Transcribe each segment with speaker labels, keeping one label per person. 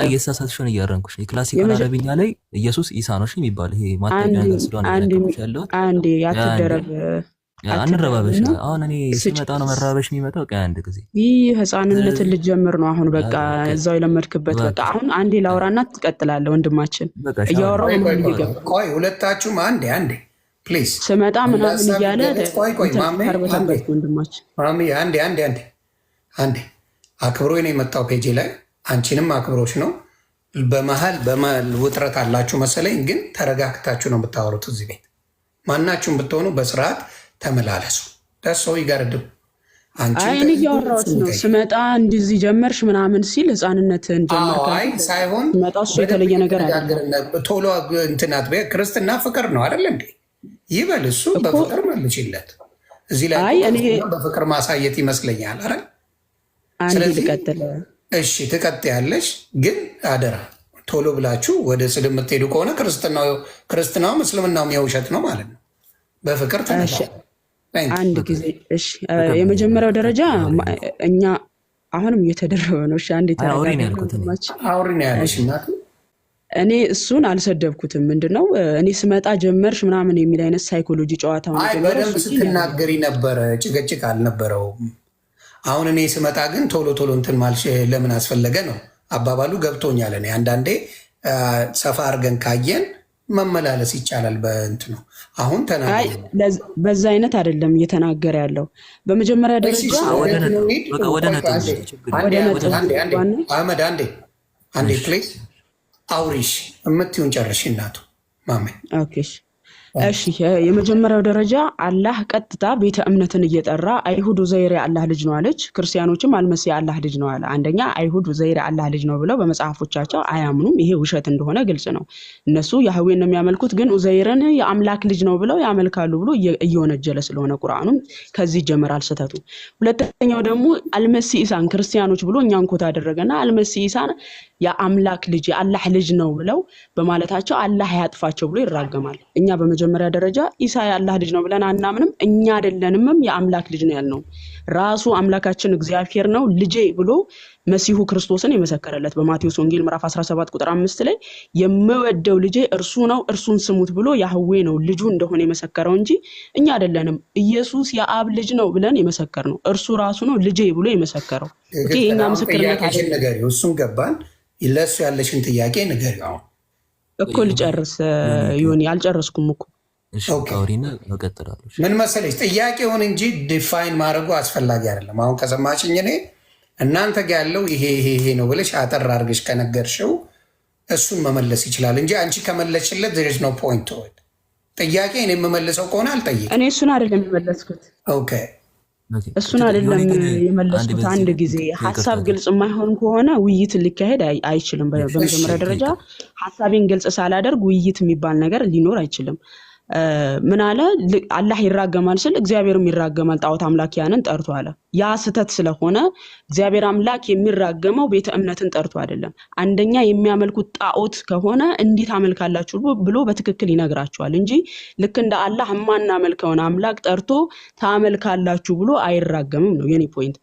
Speaker 1: እየተሳሳትሽውን እያረምኩሽ ነው። የ classical አረብኛ ላይ ኢየሱስ ኢሳ ነው እሺ የሚባል ይሄ ማታውቂው ነገር ስለሆነ እየነገርኩሽ ያለሁት።
Speaker 2: አንዴ አትደረብ
Speaker 1: አንረባበሽ።
Speaker 2: አትደረብና
Speaker 1: አሁን እኔ ስመጣ ነው መራበሽ የሚመጣው። ቆይ አንድ ጊዜ።
Speaker 2: ይህ ህፃንነትን ልጀምር ነው አሁን። በቃ እዛው የለመድክበት በቃ። አሁን አንዴ ላውራና ትቀጥላለህ ወንድማችን። እያወራሁ መሀል እየገባ
Speaker 3: ቆይ ሁለታችሁም አንዴ አንዴ please።
Speaker 2: ስመጣ ምናምን እያለ
Speaker 3: ቆይ ቆይ ማሜ
Speaker 2: ተርበተበት ወንድማችን።
Speaker 3: ማሚ አንዴ አንዴ አንዴ አንዴ። አክብሮ ነው የመጣው ፔጄ ላይ፣ አንቺንም አክብሮች ነው። በመሀል በመሀል ውጥረት አላችሁ መሰለኝ፣ ግን ተረጋግታችሁ ነው የምታወሩት። እዚህ ቤት ማናችሁም ብትሆኑ በስርዓት ተመላለሱ። ደሰው ይጋርድም።
Speaker 2: አይ እኔ እያወራሁት ነው። ስመጣ እንደዚህ ጀመርሽ ምናምን ሲል ህፃንነትን ጀመርክ
Speaker 3: ሳይሆን
Speaker 2: ስመጣ እሱ የተለየ ነገር አለ።
Speaker 3: ቶሎ እንትናት ክርስትና ፍቅር ነው አይደል እንዴ? ይበል እሱ በፍቅር መልሽለት። እዚህ ላይ በፍቅር ማሳየት ይመስለኛል። አረ
Speaker 2: አንዴ ልቀጥል።
Speaker 3: እሺ ትቀጥያለሽ፣ ግን አደራ ቶሎ ብላችሁ ወደ ስድብ የምትሄዱ ከሆነ ክርስትናውም እስልምናውም የውሸት ነው ማለት ነው። በፍቅር ተነሳ።
Speaker 2: አንድ ጊዜ እሺ። የመጀመሪያው ደረጃ እኛ አሁንም እየተደረበ ነው። እሺ አንዴ
Speaker 3: አውሪ ነው ያለሽ እናቱ።
Speaker 2: እኔ እሱን አልሰደብኩትም። ምንድነው እኔ ስመጣ ጀመርሽ ምናምን የሚል አይነት ሳይኮሎጂ ጨዋታ
Speaker 3: በደንብ ስትናገሪ ነበረ፣ ጭቅጭቅ አልነበረውም። አሁን እኔ ስመጣ ግን ቶሎ ቶሎ እንትን ማልሽ ለምን አስፈለገ ነው አባባሉ። ገብቶኛል። እኔ አንዳንዴ ሰፋ አድርገን ካየን መመላለስ ይቻላል። በእንትኑ አሁን ተናገር።
Speaker 2: በዛ አይነት አይደለም እየተናገረ ያለው። በመጀመሪያ ደረጃ
Speaker 3: አህመድ አንዴ አንዴ please አውሪሽ የምትይውን ጨርሽ እናቱ ማሜ።
Speaker 2: Okay እሺ የመጀመሪያው ደረጃ አላህ ቀጥታ ቤተ እምነትን እየጠራ አይሁድ ኡዘይር የአላህ ልጅ ነው አለች። ክርስቲያኖችም አልመሲህ የአላህ ልጅ ነው አለ። አንደኛ አይሁድ ኡዘይር የአላህ ልጅ ነው ብለው በመጽሐፎቻቸው አያምኑም። ይሄ ውሸት እንደሆነ ግልጽ ነው። እነሱ ያህዌን ነው የሚያመልኩት፣ ግን ኡዘይርን የአምላክ ልጅ ነው ብለው ያመልካሉ ብሎ እየወነጀለ ስለሆነ ቁርአኑም ከዚህ ይጀምራል ስህተቱ። ሁለተኛው ደግሞ አልመሲህ ኢሳን ክርስቲያኖች ብሎ እኛን quote አደረገና አልመሲህ ኢሳን የአምላክ ልጅ የአላህ ልጅ ነው ብለው በማለታቸው አላህ ያጥፋቸው ብሎ ይራገማል። እኛ በመጀመሪያ ደረጃ ኢሳ የአላህ ልጅ ነው ብለን አናምንም። እኛ አይደለንምም የአምላክ ልጅ ነው ያልነው። ራሱ አምላካችን እግዚአብሔር ነው ልጄ ብሎ መሲሁ ክርስቶስን የመሰከረለት በማቴዎስ ወንጌል ምዕራፍ 17 ቁጥር 5 ላይ የምወደው ልጄ እርሱ ነው እርሱን ስሙት ብሎ ያህዌ ነው ልጁ እንደሆነ የመሰከረው እንጂ እኛ አይደለንም። ኢየሱስ የአብ ልጅ ነው ብለን የመሰከር ነው። እርሱ ራሱ ነው ልጄ ብሎ የመሰከረው። Okay፣ የእኛ ምስክርነት
Speaker 3: አይደለም። እሱን ገባን። ለእሱ ያለሽን ጥያቄ ንገሪው። አሁን
Speaker 2: እኮ ልጨርስ ይሁን አልጨረስኩም እኮ።
Speaker 3: ምን መሰለሽ ጥያቄውን እንጂ define ማድረጉ አስፈላጊ አይደለም። አሁን ከሰማሽኝ እኔ እናንተ ጋ ያለው ይሄ ይሄ ይሄ ነው ብለሽ አጠር አድርገሽ ከነገርሽው እሱን መመለስ ይችላል እንጂ አንቺ ከመለስሽለት there is no point። ጥያቄ እኔ የምመልሰው ከሆነ አልጠይቅም።
Speaker 2: እኔ እሱን አይደለም የመለስኩት።
Speaker 3: Okay
Speaker 2: እሱን አይደለም የመለስኩት። አንድ ጊዜ ሀሳብ ግልጽ የማይሆን ከሆነ ውይይት ሊካሄድ አይችልም። በመጀመሪያ ደረጃ ሀሳቤን ግልጽ ሳላደርግ ውይይት የሚባል ነገር ሊኖር አይችልም። ምን አለ? አላህ ይራገማል ስል እግዚአብሔርም ይራገማል ጣዖት አምላኪያንን ጠርቶ አለ። ያ ስህተት ስለሆነ እግዚአብሔር አምላክ የሚራገመው ቤተ እምነትን ጠርቶ አይደለም። አንደኛ የሚያመልኩት ጣዖት ከሆነ እንዴት አመልካላችሁ ብሎ በትክክል ይነግራቸዋል እንጂ ልክ እንደ አላህ የማናመልከውን አምላክ ጠርቶ ታመልካላችሁ ብሎ አይራገምም ነው የኔ point።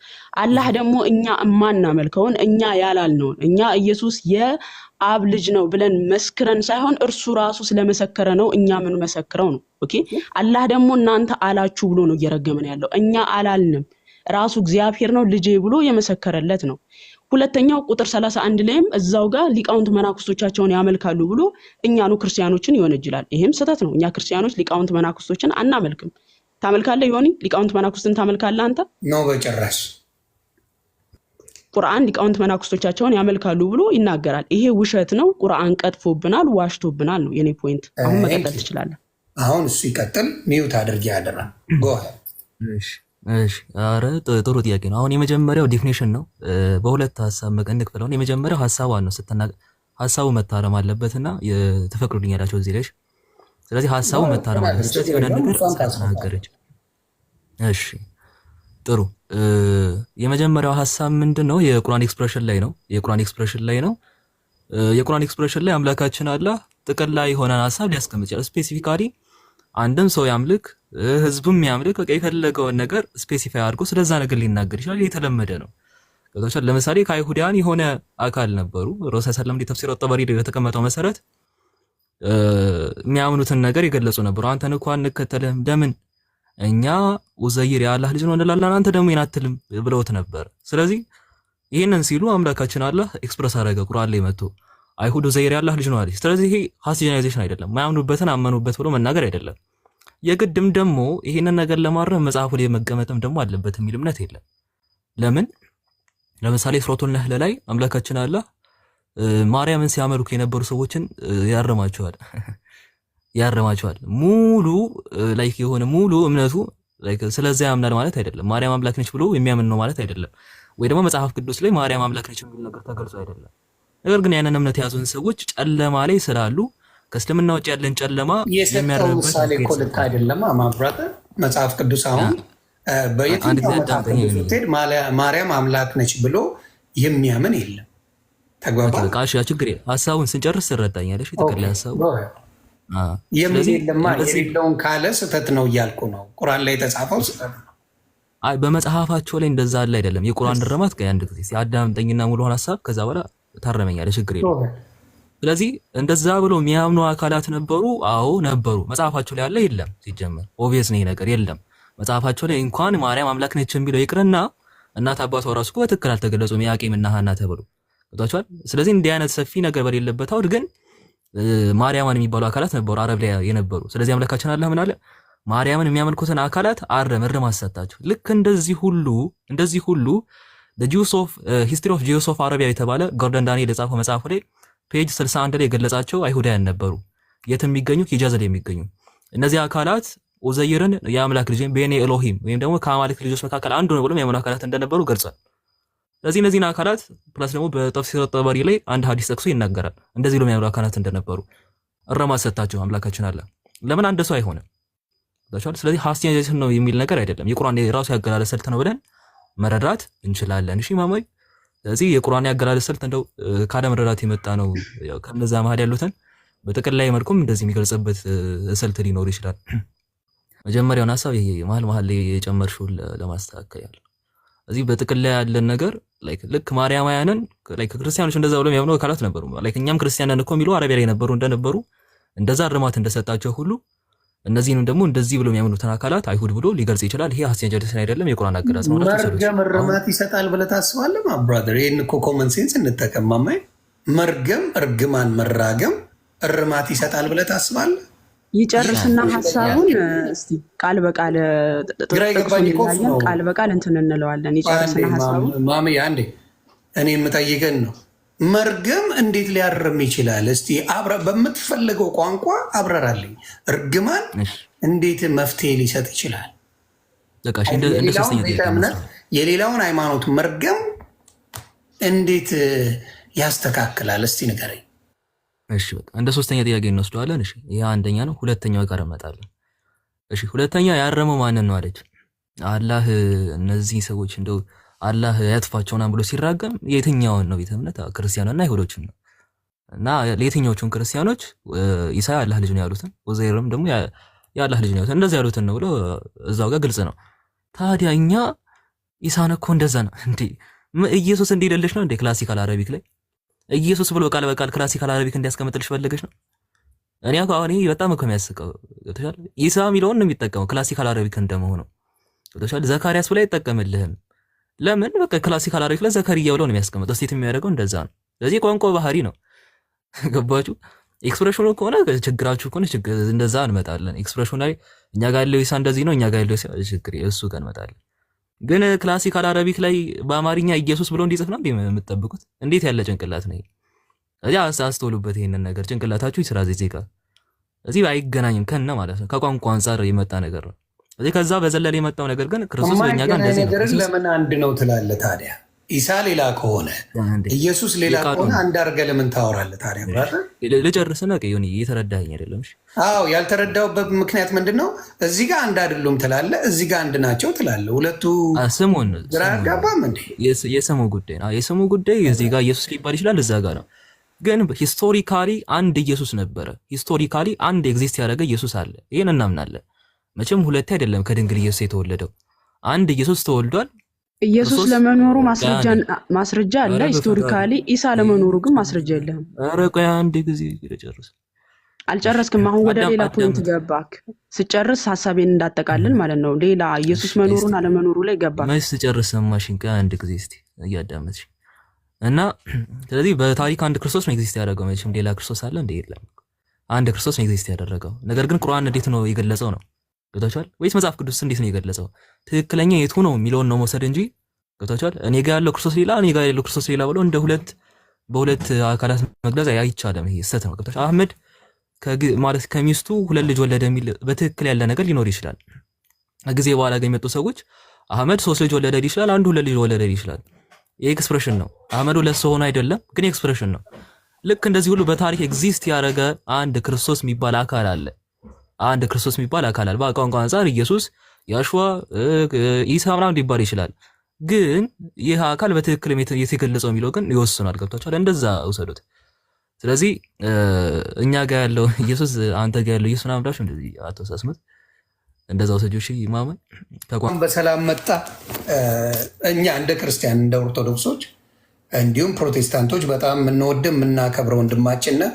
Speaker 2: አላህ ደግሞ እኛ የማናመልከውን እኛ ያላልነውን እኛ ኢየሱስ የአብ ልጅ ነው ብለን መስክረን ሳይሆን እርሱ ራሱ ስለመሰከረ ነው እኛ የምንመሰክረው ነው። Okay አላህ ደግሞ እናንተ አላችሁ ብሎ ነው እየረገመን ያለው። እኛ አላልንም። ራሱ እግዚአብሔር ነው ልጄ ብሎ የመሰከረለት ነው። ሁለተኛው ቁጥር 31 ላይም እዛው ጋር ሊቃውንት መናኩስቶቻቸውን ያመልካሉ ብሎ እኛኑ ክርስቲያኖችን ይወነጅላል። ይህም ስህተት ነው። እኛ ክርስቲያኖች ሊቃውንት መናኩስቶችን አናመልክም። ታመልካለህ ዮኒ? ሊቃውንት መናኩስትን ታመልካለህ አንተ?
Speaker 3: No በጭራሽ።
Speaker 2: ቁርአን ሊቃውንት መናኩስቶቻቸውን ያመልካሉ ብሎ ይናገራል። ይሄ ውሸት ነው። ቁርአን ቀጥፎብናል፣ ዋሽቶብናል ነው የኔ point። አሁን መቀጠል ትችላለህ።
Speaker 3: አሁን እሱ ይቀጥል። Mute አድርጌ አደራ። Go።
Speaker 1: ኧረ ጥሩ ጥያቄ ነው። አሁን የመጀመሪያው definition ነው። በሁለት ሀሳብ እንክፈለው። የመጀመሪያው ሀሳቧን ነው ስትናገር ሀሳቡ መታረም አለበትና ትፈቅዱልኛላችሁ እዚህ ላይ። ስለዚህ ሀሳቡ መታረም አለበት። ስህተት የሆነ ነገር ስለተናገረች። እሺ ጥሩ። የመጀመሪያው ሀሳብ ምንድን ነው? የቁርአን expression ላይ ነው። የቁርአን expression ላይ ነው። የቁርአን expression ላይ አምላካችን አላህ ጥቅል የሆነን ሀሳብ ሊያስቀምጥ ይችላል። Specifically አንድም ሰው ያምልክ ህዝብም ያምልክ በቃ የፈለገውን ነገር specify አድርጎ ስለዛ ነገር ሊናገር ይችላል። የተለመደ ነው። ገብቶሻል? ለምሳሌ ከአይሁዳውያን የሆነ አካል ነበሩ። ረሱል ሰለም ተፍሲር ጠበሪ በተቀመጠው መሰረት የሚያምኑትን ነገር የገለጹ ነበሩ። አንተን እኮ አንከተልህም፣ ለምን እኛ ኡዘይር የአላህ ልጅ ነው እንላለን፣ አንተ ደግሞ ይህን አትልም ብለውት ነበር። ስለዚህ ይህንን ሲሉ አምላካችን አላህ express አደረገ ቁርአን ላይ መጥቶ አይሁድ ኡዘይር የአላህ ልጅ ነው አለች። ስለዚህ ይሄ hasty generalization አይደለም፣ ማያምኑበትን አመኑበት ብሎ መናገር አይደለም። የግድም ደግሞ ይሄንን ነገር ለማረም መጽሐፉ ላይ መቀመጥም ደግሞ አለበት የሚል እምነት የለም። ለምን? ለምሳሌ ሱረቱል ነህል ላይ አምላካችን አላህ ማርያምን ሲያመልኩ የነበሩ ሰዎችን ያርማቸዋል ያርማቸዋል። ሙሉ like የሆነ ሙሉ እምነቱ like ስለዚያ ያምናል ማለት አይደለም። ማርያም አምላክ ነች ብሎ የሚያምን ነው ማለት አይደለም። ወይ ደግሞ መጽሐፍ ቅዱስ ላይ ማርያም አምላክ ነች የሚል ነገር ተገልጾ አይደለም። ነገር ግን ያንን እምነት የያዙን ሰዎች ጨለማ ላይ ስላሉ ከእስልምና ውጭ ያለን ጨለማ
Speaker 3: የሰጠው
Speaker 1: የሚያርምበት
Speaker 3: ምሳሌ እኮ
Speaker 1: አካሄድ
Speaker 3: ልክ
Speaker 1: ስለሆነ
Speaker 3: አይደለም። My brother፣ መጽሐፍ ቅዱስ አሁን
Speaker 1: አንድ
Speaker 3: በየትኛው
Speaker 1: ጊዜ
Speaker 3: መጽሐፍ
Speaker 1: አዳምጠኝ።
Speaker 3: ቅዱስ ብትሄድ ማርያም አምላክ ነች ብሎ የሚያምን የለም።
Speaker 1: Okay
Speaker 3: ተግባባ።
Speaker 1: በቃ እሺ፣ ችግር የለም። ሀሳቡን ስንጨርስ ትረዳኛለሽ።
Speaker 3: Okay
Speaker 1: የጠቅላይ ሀሳቡ
Speaker 3: የሚል
Speaker 1: ስለዚህ
Speaker 3: የለማ።
Speaker 1: እንደዚህ
Speaker 3: የሌለውን ካለ ስህተት ነው እያልኩ ነው። ቁርአን ላይ የተጻፈው ስህተት ነው።
Speaker 1: አይ በመጽሐፋቸው ላይ እንደዛ አለ አይደለም። የቁርአን እርማት ቆይ አንድ ጊዜ አዳምጠኝና ሙሉውን ሀሳብ ከዛ በኋላ ታረመኛለህ። ችግር የለውም። ስለዚህ እንደዛ ብሎ የሚያምኑ አካላት ነበሩ። አዎ ነበሩ። መጽሐፋቸው ላይ ያለ የለም። ሲጀመር obvious ነው ይሄ ነገር የለም። መጽሐፋቸው ላይ እንኳን ማርያም አምላክ ነች የሚለው ይቅርና እናት አባቷ ራሱ እኮ በትክክል አልተገለጹም፣ ኢያቄም እና ሐና ተብሎ ገብቷቸዋል። ስለዚህ እንዲህ አይነት ሰፊ ነገር በሌለበት አውድ ግን ማርያማን የሚባሉ አካላት ነበሩ አረብ ላይ የነበሩ። ስለዚህ አምላካችን አላህ ምን አለ? ማርያምን የሚያመልኩትን አካላት አረም እርማት ሰጣቸው። ልክ እንደዚህ ሁሉ Jews of History of Jews of Arabia የተባለ ጎርደን ዳንኤል የጻፈው መጽሐፉ ላይ page 61 ላይ የገለጻቸው አይሁዳውያን ነበሩ። የት የሚገኙ? ሂጃዝ ላይ የሚገኙ እነዚህ አካላት ኡዘይርን የአምላክ ልጅ ቤኔ ኤሎሂም ወይም ደግሞ ከአማልክት ልጆች መካከል አንዱ ነው ብሎ የሚያምኑ አካላት እንደነበሩ ገልጿል። ስለዚህ እነዚህን አካላት plus ደግሞ በተፍሲር ጠበሪ ላይ አንድ ሀዲስ ጠቅሶ ይናገራል። እንደዚህ ብሎ የሚያምኑ አካላት እንደነበሩ እርማት ሰጣቸው አምላካችን አለ። ለምን አንድ ሰው አይሆንም? ገብቷችኋል? ስለዚህ hasty generalization ነው የሚል ነገር አይደለም። የቁርአን የራሱ ያገላለጽ ስልት ነው ብለን መረዳት እንችላለን። እሺ ማማይ፣ ስለዚህ የቁርአን ያገላለጽ ስልት እንደው ካለመረዳት የመጣ ነው። ያው ከነዛ መሀል ያሉትን በጥቅላይ መልኩም እንደዚህ የሚገልጽበት ስልት ሊኖር ይችላል። መጀመሪያውን ሀሳብ ይሄ መሀል መሀል ላይ የጨመርሽውን ለማስተካከል ያለ እዚህ በጥቅል ላይ ያለን ነገር like ልክ ማርያማውያንን like ክርስቲያኖች እንደዛ ብለው የሚያምኑ አካላት ነበሩ። Like እኛም ክርስቲያን ነን እኮ የሚሉ አረቢያ ላይ የነበሩ እንደነበሩ እንደዛ እርማት እንደሰጣቸው ሁሉ እነዚህንም ደግሞ እንደዚህ ብሎ የሚያምኑትን አካላት አይሁድ ብሎ ሊገልጽ ይችላል። ይሄ hasty generalization አይደለም፣ የቁርአን አገላለጽ ነው ብላችሁ ውሰዱት።
Speaker 3: መርገም
Speaker 1: አሁን
Speaker 3: እርማት ይሰጣል ብለህ ታስባለህ? My brother፣ ይህን እኮ common sense እንጠቀም። ማማይ፣ መርገም፣ እርግማን፣ መራገም እርማት ይሰጣል ብለህ ታስባለህ?
Speaker 2: ይጨርስና ሀሳቡን እስቲ ቃል በቃል
Speaker 3: ግራ
Speaker 2: ጥቅሱን
Speaker 3: የገባኝ እኮ እሱ
Speaker 2: እያየን
Speaker 3: ነው።
Speaker 2: ቃል በቃል እንትን እንለዋለን።
Speaker 3: አንዴ
Speaker 2: ይጨርስና ሀሳቡን
Speaker 3: ማሚ፣ አንዴ እኔ የምጠይቅን ነው። መርገም እንዴት ሊያርም ይችላል? እስቲ በምትፈልገው ቋንቋ አብረራልኝ። እርግማን
Speaker 1: እሺ
Speaker 3: እንዴት መፍትሄ ሊሰጥ ይችላል?
Speaker 1: በቃ እሺ፣ እንደ
Speaker 3: የሌላውን
Speaker 1: ሶስተኛ
Speaker 3: ቤተ
Speaker 1: ጥያቄ
Speaker 3: እምነት
Speaker 1: እንውሰደው።
Speaker 3: የሌላውን ሃይማኖት መርገም እንዴት ያስተካክላል? እስቲ ንገረኝ።
Speaker 1: እሺ በቃ እንደ ሶስተኛ ጥያቄ እንወስደዋለን። እሺ ይሄ አንደኛ ነው። ሁለተኛው ጋር እመጣለሁ። እሺ ሁለተኛ ያረመው ማንን ነው አለች። አላህ እነዚህ ሰዎች እንደው አላህ ያጥፋቸው ምናምን ብሎ ሲራገም የትኛውን ነው ቤተ እምነት? ክርስቲያንና አይሁዶችን ነው። እና ለየትኛዎቹን ክርስቲያኖች ኢሳ የአላህ ልጅ ነው ያሉትን፣ ኡዘይርም ደግሞ የአላህ ልጅ ነው ያሉትን እንደዚህ ያሉትን ነው ብሎ እዛው ጋር ግልጽ ነው። ታዲያ እኛ ኢሳን እኮ እንደዛ ነው እንዴ ኢየሱስ እንዲልልሽ ነው እንዴ? Classical Arabic ላይ ኢየሱስ ብሎ ቃል በቃል classical Arabic እንዲያስቀምጥልሽ ፈለገሽ ነው? እኔ እኮ አሁን ይሄ በጣም እኮ የሚያስቀው ገብቶሻል። ኢሳ የሚለውን ነው የሚጠቀመው classical Arabic እንደመሆኑ ገብቶሻል። ዘካርያስ ብሎ አይጠቀምልህም። ለምን? በቃ classical Arabic ላይ ዘከርያ ብሎ ነው የሚያስቀምጠው። State የሚያደርገው እንደዛ ነው። ስለዚህ ቋንቋ ባህሪ ነው። ገባችሁ? Expression ኑ ከሆነ ችግራችሁ ከሆነ ችግር እንደዛ እንመጣለን። Expression ኑ ላይ እኛ ጋር ያለው ኢሳ እንደዚህ ነው፣ እኛ ጋር ያለው ኢሳ ችግር እሱ ጋር እንመጣለን። ግን classical Arabic ላይ በአማርኛ ኢየሱስ ብሎ እንዲጽፍ ነው እንዴ የምትጠብቁት? እንዴት ያለ ጭንቅላት ነው ይሄ? እዚህ አስተውሉበት ይሄንን ነገር፣ ጭንቅላታችሁ ይስራ። እዚህ ጋር እዚህ አይገናኝም ከነ ማለት ነው። ከቋንቋ አንጻር የመጣ ነገር ነው። እዚህ ከዛ በዘለለ የመጣው ነገር ግን ክርስቶስ በእኛ ጋር
Speaker 3: የማይገናኝ
Speaker 1: እንደዚህ ነው።
Speaker 3: ነገርን
Speaker 1: ክርስቶስ
Speaker 3: ለምን አንድ ነው ትላለህ ታዲያ? ኢሳ ሌላ ከሆነ
Speaker 1: አንዴ
Speaker 3: ኢየሱስ ሌላ ከሆነ
Speaker 1: የቃሉን
Speaker 3: አንድ አድርገህ ለምን ታወራለህ ታዲያ? Brother?
Speaker 1: ልጨርስና ቆይ ዮኒ እየተረዳኸኝ አይደለም። እሺ
Speaker 3: አዎ፣ ያልተረዳሁበት ምክንያት ምንድን ነው? እዚህ ጋር አንድ አይደሉም ትላለህ፣ እዚህ ጋር አንድ ናቸው ትላለህ። ሁለቱ
Speaker 1: ስሙን
Speaker 3: ግራ
Speaker 1: ስሙን
Speaker 3: አያጋባም እንዴ?
Speaker 1: የስሙ ጉዳይ ነው። የስሙ ጉዳይ እዚህ ጋር ኢየሱስ ሊባል ይችላል፣ እዛ ጋር ነው። ግን historically አንድ ኢየሱስ ነበረ። Historically አንድ exist ያደረገ ኢየሱስ አለ። ይሄን እናምናለን። መቼም ሁለቴ አይደለም ከድንግል ኢየሱስ የተወለደው። አንድ ኢየሱስ ተወልዷል።
Speaker 2: ኢየሱስ
Speaker 1: ክርስቶስ
Speaker 2: ለመኖሩ
Speaker 1: ቆይ
Speaker 2: ማስረጃ
Speaker 1: አንዴ፣
Speaker 2: ማስረጃ አለ
Speaker 1: ኧረ በፈጣሪ
Speaker 2: historically። ኢሳ ለመኖሩ ግን ማስረጃ የለህም።
Speaker 1: ኧረ ቆይ አንድ ጊዜ ልጨርስ። እሺ
Speaker 2: አልጨረስክም። አሁን ወደ
Speaker 1: አዳም
Speaker 2: ሌላ point
Speaker 1: አዳምጥ።
Speaker 2: ገባክ። ስጨርስ ሀሳቤን እንዳጠቃልል ማለት ነው። ሌላ ኢየሱስ
Speaker 1: እሺ እስቲ
Speaker 2: መኖሩን አለመኖሩ ላይ ገባክ።
Speaker 1: መች ስጨርስ ሰማሽኝ? ቆይ አንድ ጊዜ እስቲ እያዳመጥሽ እና ስለዚህ በታሪክ አንድ ክርስቶስ ነው exist ያደረገው። መቼም ሌላ ክርስቶስ አለ እንደ የለም። አንድ ክርስቶስ ነው exist ያደረገው። ነገር ግን ቁርአን እንዴት ነው የገለጸው ነው ገብታችኋል ወይስ መጽሐፍ ቅዱስ እንዴት ነው የገለጸው? ትክክለኛ የቱ ነው የሚለውን ነው መውሰድ እንጂ ገብታችኋል። እኔ ጋር ያለው ክርስቶስ ሌላ፣ እኔ ጋር ያለው ክርስቶስ ሌላ ብሎ እንደ ሁለት በሁለት አካላት መግለጽ አይቻልም። ይሄ ስህተት ነው። ገብታችኋል። አህመድ ማለት ከሚስቱ ሁለት ልጅ ወለደ የሚል በትክክል ያለ ነገር ሊኖር ይችላል። ከጊዜ በኋላ ግን የመጡ ሰዎች አህመድ ሶስት ልጅ ወለደ ሊል ይችላል፣ አንዱ ሁለት ልጅ ወለደ ሊል ይችላል። የ expression ነው። አህመድ ሁለት ሰው ሆኖ አይደለም፣ ግን expression ነው። ልክ እንደዚህ ሁሉ በታሪክ exist ያደረገ አንድ ክርስቶስ የሚባል አካል አለ። አንድ ክርስቶስ የሚባል አካል አለ። በቋንቋ አንጻር ኢየሱስ፣ ያሹዋ፣ ኢሳ ምናምን ሊባል ይችላል። ግን ይህ አካል በትክክል የተገለጸው የሚለው ግን ይወስናል። ገብቷችኋል? እንደዛ ውሰዱት። ስለዚህ እኛ ጋር ያለው ኢየሱስ አንተ ጋር ያለው ኢየሱስ ምናምን ብላችሁ እንደዚህ አተሳስሙት። እንደዛ ውሰጁ። እሺ ማመን ተቋም
Speaker 3: በሰላም መጣ። እኛ እንደ ክርስቲያን እንደ ኦርቶዶክሶች እንዲሁም ፕሮቴስታንቶች በጣም የምንወድ የምናከብረው ወንድማችን ነህ።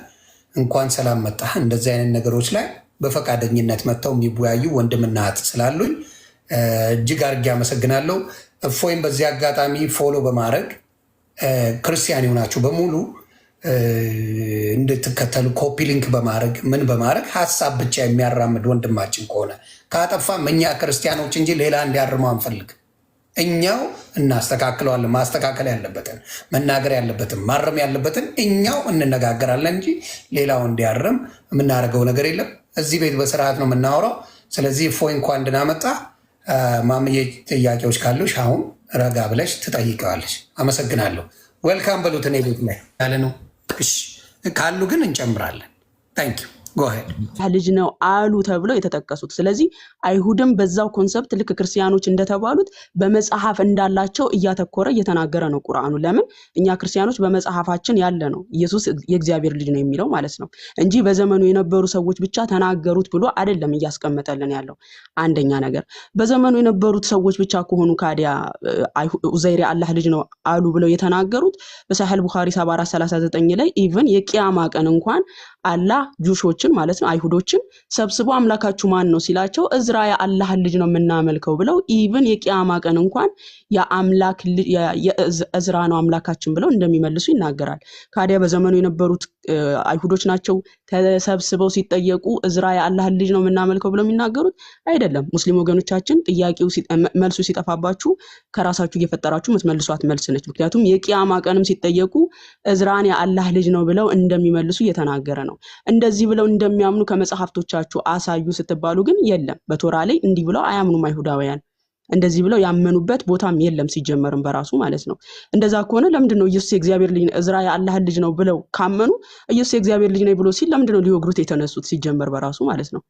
Speaker 3: እንኳን ሰላም መጣ። እንደዚህ አይነት ነገሮች ላይ በፈቃደኝነት መጥተው የሚወያዩ ወንድምና እህት ስላሉኝ እጅግ አድርጌ አመሰግናለሁ። እፎይም በዚህ አጋጣሚ follow በማድረግ ክርስቲያን የሆናችሁ በሙሉ እንድትከተሉ copy link በማድረግ ምን በማድረግ ሀሳብ ብቻ የሚያራምድ ወንድማችን ከሆነ ካጠፋም እኛ ክርስቲያኖች እንጂ ሌላ እንዲያርመው አንፈልግ። እኛው እናስተካክለዋለን። ማስተካከል ያለበትን መናገር ያለበትን ማረም ያለበትን እኛው እንነጋገራለን እንጂ ሌላው እንዲያርም የምናደርገው ነገር የለም። እዚህ ቤት በስርዓት ነው የምናወራው። ስለዚህ እፎይ እንኳን ደህና መጣ። ማምዬ ጥያቄዎች ካሉሽ አሁን ረጋ ብለሽ ትጠይቀዋለሽ። አመሰግናለሁ። Welcome በሉት። እኔ ቤት ላይ ያለ ነው። እሺ ካሉ ግን እንጨምራለን። Thank you, go ahead።
Speaker 2: ልጅ ነው አሉ ተብለው የተጠቀሱት። ስለዚህ አይሁድም በዛው concept ልክ ክርስቲያኖች እንደተባሉት በመጽሐፍ እንዳላቸው እያተኮረ እየተናገረ ነው ቁርአኑ። ለምን እኛ ክርስቲያኖች በመጽሐፋችን ያለ ነው ኢየሱስ የእግዚአብሔር ልጅ ነው የሚለው ማለት ነው እንጂ በዘመኑ የነበሩ ሰዎች ብቻ ተናገሩት ብሎ አይደለም እያስቀመጠልን ያለው። አንደኛ ነገር በዘመኑ የነበሩት ሰዎች ብቻ ከሆኑ ካዲያ ኡዘይር የአላህ ልጅ ነው አሉ ብለው የተናገሩት በሳሒህ ቡኻሪ 7439 ላይ even የቂያማ ቀን እንኳን አላህ Jewish ኦችን ማለት ነው አይሁዶችን ሰብስቦ አምላካችሁ ማን ነው ሲላቸው እዝራ የአላህን ልጅ ነው የምናመልከው ብለው even የቂያማ ቀን እንኳን የአምላክ የእዝራ ነው አምላካችን ብለው እንደሚመልሱ ይናገራል። ካዲያ በዘመኑ የነበሩት አይሁዶች ናቸው ተሰብስበው ሲጠየቁ እዝራ የአላህን ልጅ ነው የምናመልከው ብለው የሚናገሩት አይደለም። ሙስሊም ወገኖቻችን ጥያቄው መልሱ ሲጠፋባችሁ ከራሳችሁ እየፈጠራችሁ የምትመልሷት መልስ ነች። ምክንያቱም የቂያማ ቀንም ሲጠየቁ እዝራን የአላህ ልጅ ነው ብለው እንደሚመልሱ እየተናገረ ነው። እንደዚህ ብለው እንደሚያምኑ ከመጽሐፍቶቻችሁ አሳዩ ስትባሉ ግን የለም። በቶራ ላይ እንዲህ ብለው አያምኑም አይሁዳውያን። እንደዚህ ብለው ያመኑበት ቦታም የለም ሲጀመርም በራሱ ማለት ነው። እንደዛ ከሆነ ለምንድን ነው ኢየሱስ የእግዚአብሔር ልጅ እዝራ የአላህን ልጅ ነው ብለው ካመኑ ኢየሱስ የእግዚአብሔር ልጅ ነው ብሎ ሲል ለምንድን ነው ሊወግሩት የተነሱት ሲጀመር በራሱ ማለት ነው?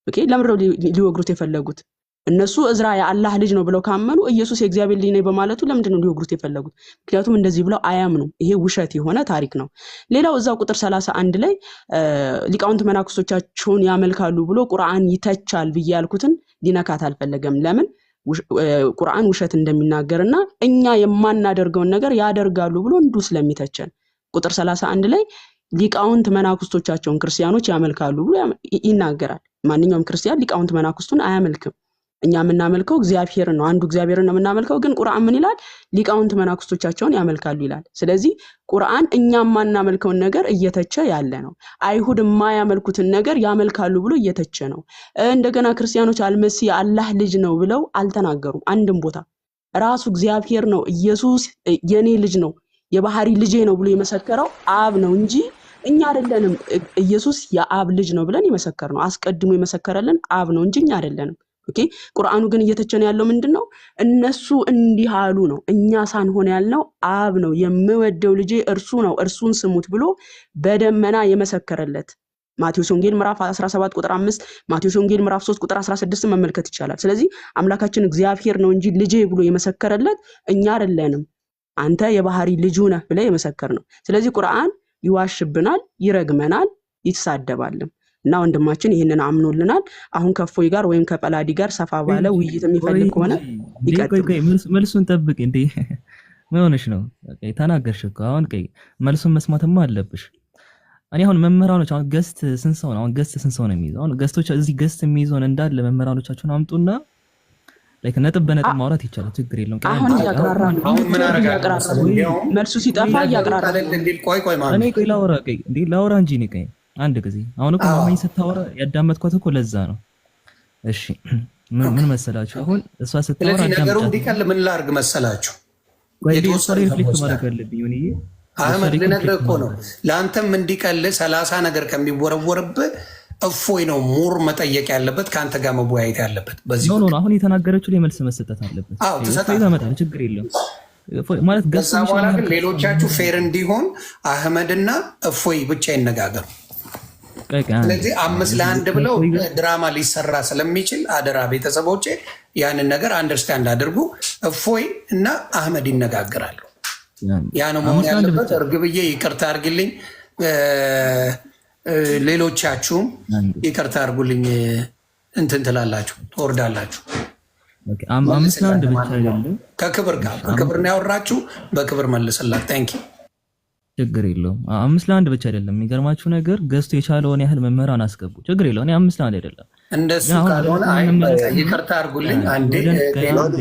Speaker 2: Okay፣ ለምንድን ነው ሊወግሩት የፈለጉት? እነሱ እዝራ የአላህ ልጅ ነው ብለው ካመኑ ኢየሱስ የእግዚአብሔር ልጅ ነው በማለቱ ለምንድን ነው ሊወግሩት የፈለጉት? ምክንያቱም እንደዚህ ብለው አያምኑም። ይሄ ውሸት የሆነ ታሪክ ነው። ሌላው እዛው ቁጥር 31 ላይ ሊቃውንት መናኩሶቻቸውን ያመልካሉ ብሎ ቁርአን ይተቻል ብዬ ያልኩትን ሊነካት አልፈለገም። ለምን? ቁርአን ውሸት እንደሚናገርና እኛ የማናደርገውን ነገር ያደርጋሉ ብሎ እንዱ ስለሚተቸን ቁጥር 31 ላይ ሊቃውንት መናኩስቶቻቸውን ክርስቲያኖች ያመልካሉ ብሎ ይናገራል። ማንኛውም ክርስቲያን ሊቃውንት መናኩስቱን አያመልክም። እኛ የምናመልከው እግዚአብሔርን ነው። አንዱ እግዚአብሔርን ነው የምናመልከው። ግን ቁርአን ምን ይላል? ሊቃውንት መናኩስቶቻቸውን ያመልካሉ ይላል። ስለዚህ ቁርአን እኛ የማናመልከውን ነገር እየተቸ ያለ ነው። አይሁድ የማያመልኩትን ነገር ያመልካሉ ብሎ እየተቸ ነው። እንደገና ክርስቲያኖች አልመሲህ የአላህ ልጅ ነው ብለው አልተናገሩም አንድም ቦታ። ራሱ እግዚአብሔር ነው ኢየሱስ የኔ ልጅ ነው የባህሪ ልጄ ነው ብሎ የመሰከረው አብ ነው እንጂ እኛ አይደለንም። ኢየሱስ የአብ ልጅ ነው ብለን የመሰከርነው። አስቀድሞ የመሰከረልን አብ ነው እንጂ እኛ አይደለንም። Okay፣ ቁርአኑ ግን እየተቸን ያለው ምንድን ነው? እነሱ እንዲህ አሉ ነው። እኛ ሳንሆን ያልነው አብ ነው። የምወደው ልጄ እርሱ ነው፣ እርሱን ስሙት ብሎ በደመና የመሰከረለት ማቴዎስ ወንጌል ምዕራፍ 17 ቁጥር 5፣ ማቴዎስ ወንጌል ምዕራፍ 3 ቁጥር 16 መመልከት ይቻላል። ስለዚህ አምላካችን እግዚአብሔር ነው እንጂ ልጄ ብሎ የመሰከረለት እኛ አይደለንም። አንተ የባህሪ ልጁ ነህ ብለህ የመሰከር ነው። ስለዚህ ቁርአን ይዋሽብናል፣ ይረግመናል፣ ይሳደባልም። እና ወንድማችን ይህንን አምኖልናል። አሁን ከእፎይ ጋር ወይም ከጰላዲ ጋር ሰፋ
Speaker 1: ቆይ
Speaker 2: ባለ
Speaker 1: እንጂ
Speaker 2: ውይይት
Speaker 1: ቆይ
Speaker 2: የሚፈልግ
Speaker 1: እንጂ
Speaker 2: ከሆነ
Speaker 1: እንዴ ቆይ
Speaker 2: ይቀጥል።
Speaker 1: ቆይ መልሱን ጠብቅ እንዴ። ምን ሆነሽ ነው? ቆይ ተናገርሽ እኮ አሁን። ቆይ መልሱን መስማትማ አለብሽ። እኔ አሁን መምህራኖች አሁን guest ስንት ሰው ነው? አሁን guest ስንት ሰው ነው የሚይዘው? አሁን guest ኦች እዚህ guest የሚይዘውን እንዳለ መምህራኖቻችሁን አምጡና like ነጥብ በነጥብ ማውራት ይቻላል። ችግር የለውም። ቆይ
Speaker 2: አሁን
Speaker 1: አንዴ አሁን
Speaker 2: እያቅራራ ነው።
Speaker 3: አሁን ምን አደርጋለሁ
Speaker 2: እያቅራራ
Speaker 3: መሰለህ?
Speaker 2: ነው።
Speaker 3: እንዲያውም
Speaker 2: መልሱ ሲጠፋ
Speaker 1: ቆይ
Speaker 2: እያቅራራ
Speaker 3: ቀለል
Speaker 2: ነው።
Speaker 3: እንዲል ቆይ ቆይ
Speaker 1: እኔ
Speaker 3: ማሚ
Speaker 1: ቆይ ላውራ፣ ቆይ እንዴ ላውራ እንጂ እኔ ቆይ አንድ ጊዜ አሁን እኮ
Speaker 3: አዎ
Speaker 1: ማማኝ ስታወራ ያዳመጥኳት እኮ ለዛ ነው። እሺ ምን መሰላችሁ አሁን እሷ ስታወራ
Speaker 3: ስለዚህ ነገሩ
Speaker 1: አዳምጫት።
Speaker 3: እንዲቀል ምን ላድርግ መሰላችሁ?
Speaker 1: ቆይ እንዴ እሷ
Speaker 3: የተወሰኑ
Speaker 1: ላይ reflect
Speaker 3: ሰዎች ጋር
Speaker 1: ማድረግ አለብኝ። ሆንዬ እሷ
Speaker 3: አህመድ
Speaker 1: ላይ
Speaker 3: ልነግርህ
Speaker 1: reflect
Speaker 3: እኮ ነው።
Speaker 1: ማድረግ
Speaker 3: ለአንተም እንዲቀል 30 ነገር ከሚወረወርብህ እፎይ ነው more መጠየቅ ያለበት ከአንተ ጋር መወያየት ያለበት በዚህ
Speaker 1: no no
Speaker 3: ጉዳይ።
Speaker 1: አሁን የተናገረችው ላይ መልስ መሰጠት አለበት።
Speaker 3: አዎ
Speaker 1: እፎይ ጋር
Speaker 3: ትሰጣለህ።
Speaker 1: እመጣለሁ፣ ችግር የለውም። እፎይ ማለት
Speaker 3: ከዛ
Speaker 1: ገዝቶ
Speaker 3: በኋላ
Speaker 1: መሀል
Speaker 3: ግን ሌሎቻችሁ fair እንዲሆን አህመድና እፎይ ብቻ ይነጋገሩ።
Speaker 1: ቆይ ቆይ አንዴ
Speaker 3: ስለዚህ 5-1 ብለው
Speaker 1: ከእፎይ ጋር
Speaker 3: ድራማ ሊሰራ ስለሚችል አደራ ቤተሰቦቼ ያንን ነገር understand አድርጉ። እፎይ እና አህመድ ይነጋገራሉ። ያ ነው መሆን
Speaker 1: 5-1
Speaker 3: ያለበት።
Speaker 1: ብቻ
Speaker 3: እርግብዬ ይቅርታ አድርግልኝ፣ ሌሎቻችሁም
Speaker 1: አንዴ
Speaker 3: ይቅርታ አድርጉልኝ። እንትን ትላላችሁ፣ ትወርዳላችሁ።
Speaker 1: okay፣ 5-1
Speaker 3: መልስላት
Speaker 1: ብቻ አይደለም
Speaker 3: ከክብር ጋር በክብር ነው ያወራችሁ፣ በክብር መልስላት። Thank you።
Speaker 1: ችግር የለውም። 5-1 ብቻ አይደለም። የሚገርማችሁ ነገር ገዝቶ የቻለውን ያህል መምህራን አስገቡ። ችግር የለውም። እኔ 5-1 አይደለም
Speaker 3: እንደሱ
Speaker 1: ግን አሁን ወደ
Speaker 3: ካልሆነ
Speaker 1: ነጥቡ
Speaker 3: አይ በቃ
Speaker 1: እንመለስና
Speaker 3: ይቅርታ አድርጉልኝ። አንዴ
Speaker 1: ወደ ቆይ አንዴ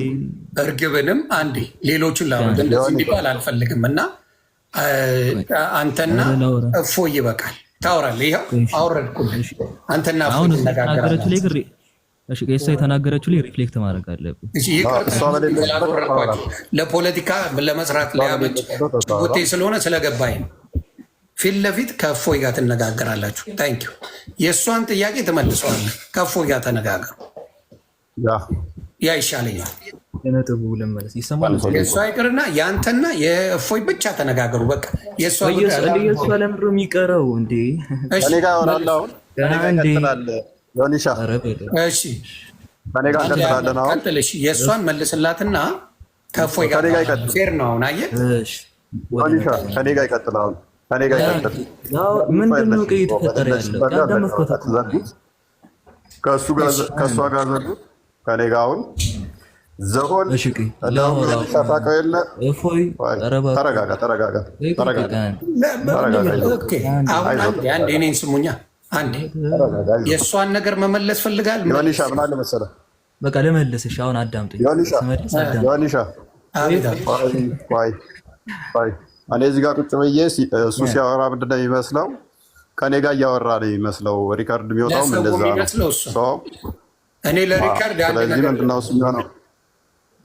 Speaker 3: እርግብንም አንዴ ሌሎቹን ላውርድ።
Speaker 1: አንዴ
Speaker 3: እንደዚህ እንዲባል አልፈልግም እና
Speaker 1: ቆይ
Speaker 3: አንተና
Speaker 1: ኧረ ላውራ
Speaker 3: እፎይ ይበቃል። ታወራለህ። ይኸው
Speaker 1: ቆይ እሺ
Speaker 3: አወረድኩልህ።
Speaker 1: እሺ
Speaker 3: አንተና እፎይ
Speaker 1: አሁን እሷ የተናገረችው ላይ
Speaker 3: ትነጋገራላችሁ።
Speaker 1: ግን እሺ እሷ የተናገረችው ላይ reflect ማድረግ አለብን።
Speaker 3: እሺ፣ ይቅርታ
Speaker 4: እሷ በሌለችበት
Speaker 3: ስላልወረድኳችሁ ለፖለቲካ ለመስራት ሊያመች ጭቡቴ ስለሆነ ስለገባኝ ነው። ፊት ለፊት ከእፎይ ጋር ትነጋገራላችሁ። Thank you። የእሷን ጥያቄ ትመልሰዋለህ። ከእፎይ ጋር ተነጋገሩ። ያ ይሻለኛል።
Speaker 1: ለነጥቡ ልመለስ። ይሰማል?
Speaker 3: የእሷ ይቅርና የአንተና የእፎይ ብቻ ተነጋገሩ። በቃ የእሷ ጉዳይ
Speaker 1: የእሷ ለምንድን ነው የሚቀረው እንዴ?
Speaker 3: እሺ፣
Speaker 4: ከኔ ጋር ይሆናል። አሁን ከኔ ጋር
Speaker 1: አንዴ
Speaker 4: ይቀጥላል። ዮኒሻ
Speaker 1: ኧረ በለው።
Speaker 3: እሺ
Speaker 4: ከኔ ጋር እንቀጥላለን። አሁን
Speaker 3: ቀጥል። እሺ የእሷን መልስላትና ከእፎይ ጋር
Speaker 4: ከኔ ጋር ይቀጥል።
Speaker 3: Fair ነው። አሁን አየህ፣
Speaker 1: እሺ ወደ
Speaker 4: ዮኒሻ
Speaker 1: ነጥቡ
Speaker 4: ከኔ ጋር ይቀጥል። አሁን ከኔ ጋር ይቀጥል።
Speaker 1: ምንድን ነው ቆይ እየተፈጠረ ያለው? ያዳመጥኳት እኮ
Speaker 4: ዘጉት። ከእሷ ጋር ዘጉት። ከኔ ጋር አሁን ዘሆን
Speaker 1: እሺ ቆይ ላውራ።
Speaker 4: ታውቀው የለ
Speaker 1: እፎይ ኧረ እባክህ
Speaker 4: ተረጋጋ፣ ተረጋጋ፣
Speaker 1: ቆይ ቆይ
Speaker 4: ተረጋጋ፣
Speaker 1: ቆይ አንዴ
Speaker 4: ተረጋጋ።
Speaker 3: Okay። አሁን አንዴ አንዴ እኔን ስሙኛ አንዴ
Speaker 4: ተረጋጋ። አይዞህ።
Speaker 3: የእሷን ነገር መመለስ ፈልጋል።
Speaker 4: ዮኒሻ ምን አለ መሰለህ፣
Speaker 1: በቃ ልመልስ። እሺ አሁን አዳምጡኝ።
Speaker 4: ዮኒሻ
Speaker 1: ስመልስ አዳምጡኝ።
Speaker 4: ዮኒሻ
Speaker 3: አቤት አቤት።
Speaker 4: ቆይ ቆይ ቆይ፣ እኔ እዚህ ጋር ቁጭ ብዬ እሱ ሲያወራ ምንድን ነው የሚመስለው? ከኔ ጋር እያወራ ነው የሚመስለው። Record የሚወጣውም
Speaker 3: ለሰው
Speaker 4: እንደዛ ነው።
Speaker 3: የሚመስለው እሱ
Speaker 4: So
Speaker 3: እኔ ለ record አንድ
Speaker 4: ስለዚህ
Speaker 3: ነገር
Speaker 4: ምንድን ነው እሱ የሚሆነው?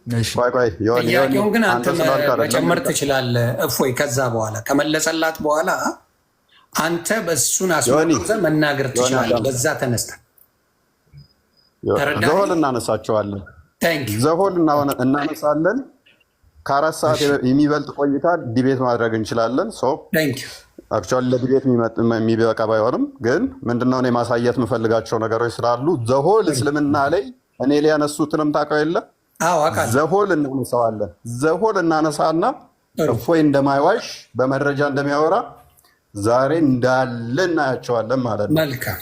Speaker 1: እሺ
Speaker 4: ቆይ ቆይ ዮኒ ዮኒ
Speaker 3: ጥያቄውን ግን አንተ
Speaker 4: አንተ ስላልክ አይደለም
Speaker 3: መጨመር ትችላለህ። እፎይ ከዛ በኋላ ከመለሰላት በኋላ አንተ በእሱን
Speaker 4: ዮኒ
Speaker 3: አስመርኩዘህ መናገር
Speaker 4: ዮኒ
Speaker 3: ትችላለህ።
Speaker 4: አዳምጥ።
Speaker 3: በዛ ተነስተህ ተረዳኸኝ?
Speaker 4: The whole እናነሳቸዋለን።
Speaker 3: Thank you።
Speaker 4: The whole እናነሳለን። ከ4 ሰዓት የሚበልጥ ቆይታ debate ማድረግ እንችላለን። So
Speaker 3: Thank you።
Speaker 4: Actually ለ debate የሚበቃ ባይሆንም ግን ምንድነው እኔ ማሳየት የምፈልጋቸው ነገሮች ስላሉ the whole እስልምና ላይ እኔ ሊያነሱትንም ታውቀው የለ
Speaker 3: አዎ አውቃለሁ።
Speaker 4: The whole እናነሳዋለን። The whole እናነሳና እፎይ እንደማይዋሽ በመረጃ እንደሚያወራ ዛሬ እንዳለ እናያቸዋለን ማለት ነው።
Speaker 3: መልካም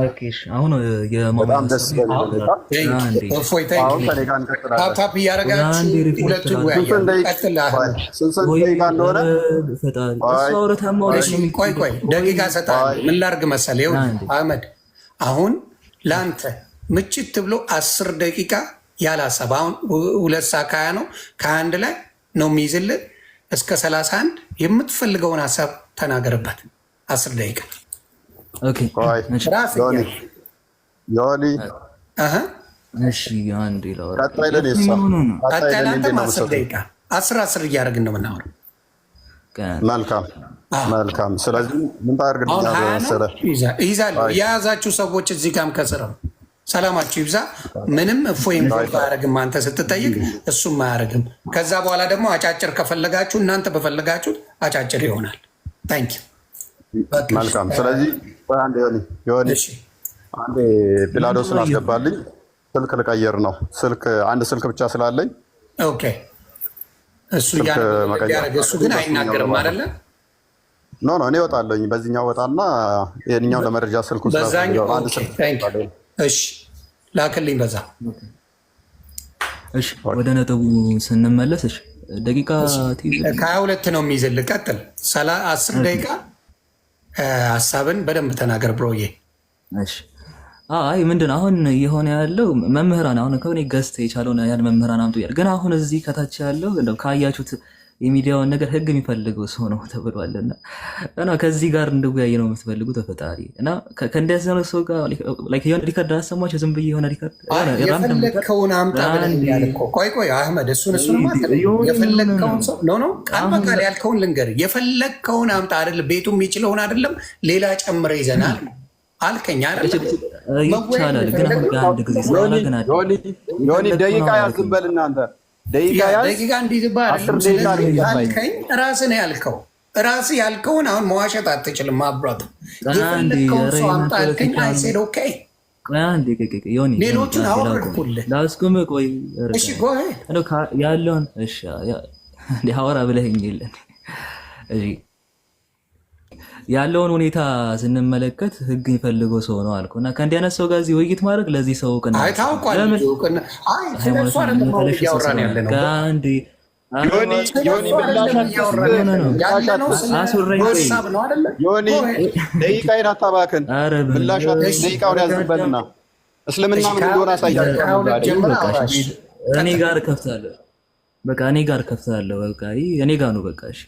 Speaker 1: Okay። እሺ አሁን የማማ
Speaker 4: በጣም ደስ በሚል ሁኔታ
Speaker 3: እፎይ thank
Speaker 4: አሁን
Speaker 3: you።
Speaker 4: ከኔ ጋር እንቀጥላለን።
Speaker 3: Tap tap እያደረጋችሁ
Speaker 1: አንዴ reflect
Speaker 3: ሁለቱን
Speaker 1: ላድርግ።
Speaker 3: ወያያ
Speaker 4: ስንት ደቂቃ
Speaker 3: ቀጥል አህመድ።
Speaker 4: ስንት
Speaker 1: ወይ
Speaker 4: ደቂቃ እንደሆነ
Speaker 1: ፈጣሪ
Speaker 4: ቆይ፣
Speaker 1: እሷ አውርታ ማውራት ነው
Speaker 3: ቆይ ቆይ ደቂቃ እሰጥሃለሁ። ምን ላድርግ መሰለህ? ይኸውልህ
Speaker 1: አንዴ።
Speaker 3: አህመድ አሁን ለአንተ ምችት ብሎ 10 ደቂቃ ያለ ሀሳብ አሁን 2 ሰዓት ከ20 ነው፣ ከ21 ላይ ነው የሚይዝልህ እስከ 31 የምትፈልገውን ሀሳብ ተናገርበት። 10 ደቂቃ
Speaker 1: Okay
Speaker 4: ቆይ
Speaker 1: እሺ
Speaker 3: ራስ
Speaker 4: ዮኒ ዮኒ
Speaker 3: እህ
Speaker 1: እሺ አንዴ ላውራ።
Speaker 4: ቀጣይ ለኔ እሷ
Speaker 1: ምን ሆኖ ነው?
Speaker 4: ቀጣይ
Speaker 3: ቀጣይ
Speaker 4: ለኔ
Speaker 3: ለአንተም
Speaker 4: እንዴት ነው
Speaker 3: አስር
Speaker 4: የምትሰጠኝ?
Speaker 3: ደቂቃ አስር አስር እያደረግን ነው የምናወራው።
Speaker 1: ቀን
Speaker 4: መልካም
Speaker 3: አዎ።
Speaker 4: መልካም። ስለዚህ ምን
Speaker 3: አሁን
Speaker 4: ታደርግልኛለህ
Speaker 3: 20 ነው
Speaker 4: መሰለህ?
Speaker 3: ይዛለሁ። የያዛችሁ ሰዎች እዚህ ጋርም ከስርም ሰላማችሁ ይብዛ። ምንም እፎይ involve አያደርግም። አንተ ስትጠይቅ እሱም አያደርግም። ከዛ በኋላ ደግሞ አጫጭር ከፈለጋችሁ እናንተ በፈለጋችሁት አጫጭር ይሆናል። Thank you።
Speaker 4: መልካም። ስለዚህ ቆይ አንዴ ዮኒ ዮኒ አንዴ ፒላዶስን አስገባልኝ። ስልክ ልቀይር ነው። ስልክ አንድ ስልክ ብቻ ስላለኝ
Speaker 3: Okay። እሱ
Speaker 4: ስልክ መቀየር
Speaker 3: እያደረገ እሱ ግን አይናገርም አይደለ?
Speaker 4: No, እኔ እወጣለሁኝ። በዚህኛው ወጣና ይሄንኛው ለመረጃ ስልኩ
Speaker 3: በዛኛው።
Speaker 4: አንድ ስልክ።
Speaker 3: እሺ፣ ላክልኝ በዛ።
Speaker 1: እሺ፣ ወደ ነጥቡ ስንመለስ፣ እሺ፣ ደቂቃ
Speaker 3: ከ22 ነው የሚይዝልህ። ቀጥል። 10 ደቂቃ ሀሳብን በደንብ ተናገር bro ዬ።
Speaker 1: እሺ፣ አይ ምንድን አሁን እየሆነ ያለው፣ መምህራን አሁን ከሆነ guest የቻለውን ያህል መምህራን አምጡ እያለ፣ ግን አሁን እዚህ ከታች ያለው እንደው ካያችሁት የሚዲያውን ነገር ህግ የሚፈልገው ሰው ነው ተብሏልና እና ከዚህ ጋር እንድወያይ ነው የምትፈልጉት ተፈጣሪ እና ከእንደዚህ አይነት ሰው ጋር like የሆነ record አሰማቸው ዝም ብዬ የሆነ record።
Speaker 3: የፈለግከውን አምጣ ብለህ እኮ። ቆይ ቆይ አህመድ፣ እሱንማ የፈለግከውን ሰው፣ no, ቃል በቃል ያልከውን ልንገርህ። የፈለግከውን አምጣ አይደል፣ ቤቱ የሚችለውን አይደለም ሌላ ጨምረ ይዘናል አልከኝ አይደል?
Speaker 1: ይቻላል፣ ግን አሁን አንድ ጊዜ ስላለ ግን
Speaker 4: ዮኒ፣ ደቂቃ ያዝን በል እናንተ፣ ደቂቃ ያዝ።
Speaker 3: ደቂቃ እንዲዝባ አልከኝ። ራስህ ነው ያልከው። ራስህ ያልከውን አሁን መዋሸት አትችልም። ማብራት የፈለግከውን ሰው አምጣ አልከኝ። I said okay። ሌሎቹን አወረድኩልህ።
Speaker 1: ላስቁም። ቆይ።
Speaker 3: እሺ፣ go ahead።
Speaker 1: ያለውን እሺ አወራ ብለኸኝ የለን? እሺ፣ ያለውን ሁኔታ ስንመለከት ህግ የሚፈልገው ሰው ነው አልኩ እና ከእንዲህ አይነት ሰው ጋር እዚህ ውይይት ማድረግ ለዚህ ሰው እውቅና
Speaker 3: አይ ታውቋል። አይ ስለሱ አይደለም እያወራን ያለ ነው።
Speaker 4: ዮኒ፣ ዮኒ፣ ምላሽ
Speaker 3: ሀሳብ ነው አይደለ?
Speaker 4: ዮኒ፣ ደቂቃዬን አታባክን። ምላሽ ደቂቃውን ያዝበትና እስልምና ምን እንደሆነ አሳያቸው።
Speaker 1: እኔ ጋር ከፍታለሁ። በቃ እኔ ጋር ከፍታለሁ። በቃ እኔ ጋር ነው። በቃ እሺ።